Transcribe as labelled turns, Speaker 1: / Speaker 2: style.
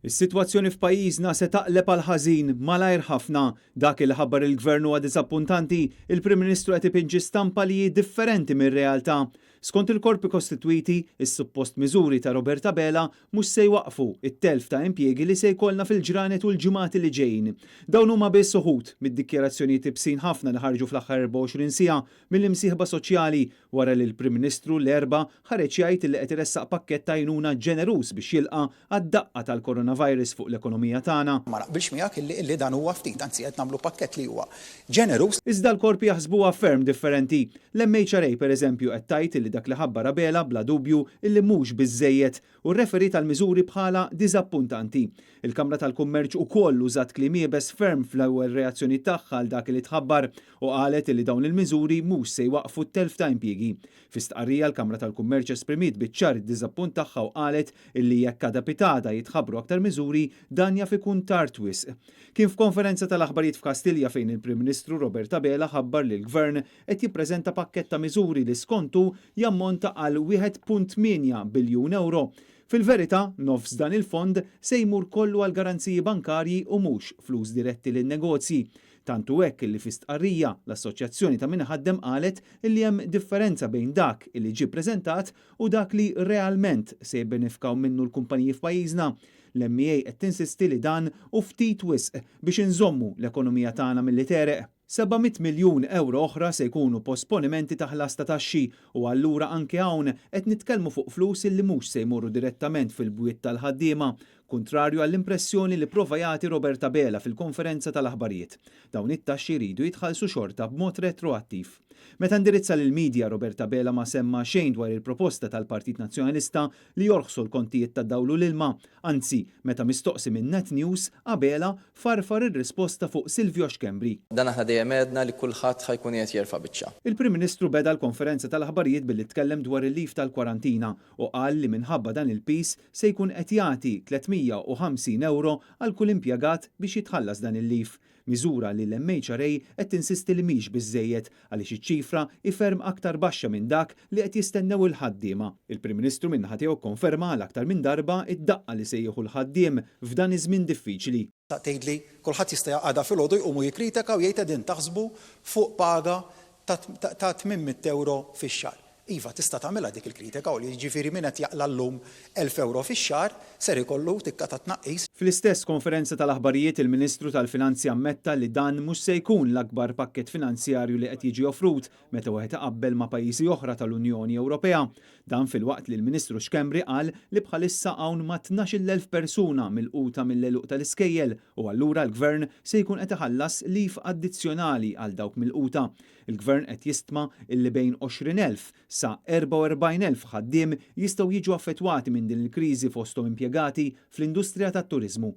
Speaker 1: Is-sitwazzjoni f'pajjiżna se taqleb għal ħażin malajr ħafna. Dak li ħabbar il-Gvern huwa diżappuntanti, il-Prim Ministru qed ipinġi stampa li hi differenti mir-realtà. Skont il-korpi kostitwiti, is-suppost miżuri ta' Robert Abela mhux se jwaqqfu t-telf ta' impjiegi li se jkollna fil-ġranet u l-ġimgħat li ġejjin. Dawn huma biss uħud mid-dikjarazzjonijiet ibsin ħafna li ħarġu fl-aħħar 24 siegħa mill-imsieħba soċjali wara li l-Prim Ministru l-Erbgħa ħareġ jgħid li qed iressaq pakkett ta' għajnuna ġeneruż biex jilqa' għad-daqqa tal-coronavirus fuq l-ekonomija tagħna.
Speaker 2: Ma naqbilx miegħek illi illi dan huwa ftit, anzi qed nagħmlu pakkett li huwa ġeneruż.
Speaker 1: Iżda l-korpi jaħsbuha ferm differenti. L-MHRA per eżempju qed tgħid illi dak li ħabbar Abela bla dubju illi mhux biżżejjed u rreferiet għall-miżuri bħala diżappuntanti. Il-Kamra tal-Kummerċ ukoll użat kliem iebes ferm fl-ewwel reazzjoni tagħha għal dak li tħabbar u qalet li dawn il-miżuri mhux se jwaqqfu t-telf ta' impjiegi. Fi stqarrija l-Kamra tal-Kummerċ esprimiet biċ-ċar id-diżappunt tagħha u qalet illi jekk għada pitgħada jitħabbru aktar miżuri dan jaf ikun tard wisq. Kien f'konferenza tal-aħbarijiet f'Kastilja fejn il-Prim Ministru Robert Abela ħabbar li l-Gvern qed jippreżenta pakkett ta' miżuri li skontu jammonta għal 1.8 biljun ewro. Fil-verità, nofs dan il-fond se jmur kollu għal garanziji bankarji u mhux flus diretti lin-negozji. Tant hu hekk illi fi stqarrija, l-Assoċjazzjoni ta' Min Iħaddem qalet illi hemm differenza bejn dak illi ġie ppreżentat u dak li realment se jibbenefikaw minnu l-kumpaniji f'pajjiżna. L-MEA qed tinsisti li dan hu ftit wisq biex inżommu l-ekonomija tagħna milli tegħreq. 700 miljun ewro oħra se jkunu posponimenti ta' ħlas ta' taxxi u allura anke hawn qed nitkellmu fuq flus illi mhux se jmorru direttament fil-bwiet tal-ħaddiema, kuntrarju għall-impressjoni li prova jagħti Robert Abela fil-konferenza tal-aħbarijiet. Dawn it-taxxi jridu jitħallsu xorta b'mod retroattiv. Meta indirizza lill-media, Robert Abela ma semma xejn dwar il-proposta tal-Partit Nazzjonalista li jorħsu l-kontijiet tad-dawl u l-ilma. Anzi, meta mistoqsi minn Net News, Abela farfar ir-risposta fuq Silvio Schembri.
Speaker 3: Dan aħna dejjem għedna li kulħadd ħa jkun qiegħed jerfa' biċċa.
Speaker 1: Il-Prim Ministru beda l-konferenza tal-aħbarijiet billi tkellem dwar il-leave tal-kwarantina u qal li minħabba dan il-piż se jkun qed jagħti 350 ewro għal kull impjegat biex jitħallas dan il-leave. Miżura li l-MHRA qed tinsisti li mhix biżżejjed għaliex iċ-ċifra hi ferm aktar baxxa minn dak li qed jistennew il-ħaddiema. Il-Prim Ministru min-naħa tiegħu kkonferma għal aktar minn darba d-daqqa li se jieħu l-ħaddiem f'dan iż-żmien diffiċli.
Speaker 2: Tgħidli, kulħadd jista' għada filgħodu jqum u jikkritika u jgħid qegħdin taħsbu fuq paga ta' 800 ewro fix-xahar. Iva, tista' tagħmilha dik il-kritika, u jiġifieri min qed jaqla' llum 1,000 ewro fix-xahar ser ikollu tikka ta' tnaqqis.
Speaker 1: Fl-istess konferenza tal-aħbarijiet il-Ministru tal-Finanzi ammetta li dan mhux se jkun l-akbar pakkett finanzjarju li qed jiġi offrut meta wieħed iqabbel ma' pajjiżi oħra tal-Unjoni Ewropea. Dan filwaqt li l-Ministru Schembri qal li bħalissa hawn mat-12,000 persuna milquta mill-għeluq tal-iskejjel u allura l-Gvern se jkun qed iħallas leave addizzjonali għal dawk milquta. Il-Gvern qed jistma illi bejn 20,000 sa 44,000 ħaddiem jistgħu jiġu affettwati minn din il-kriżi fosthom impjegati fl-industrija tat-turiżmu.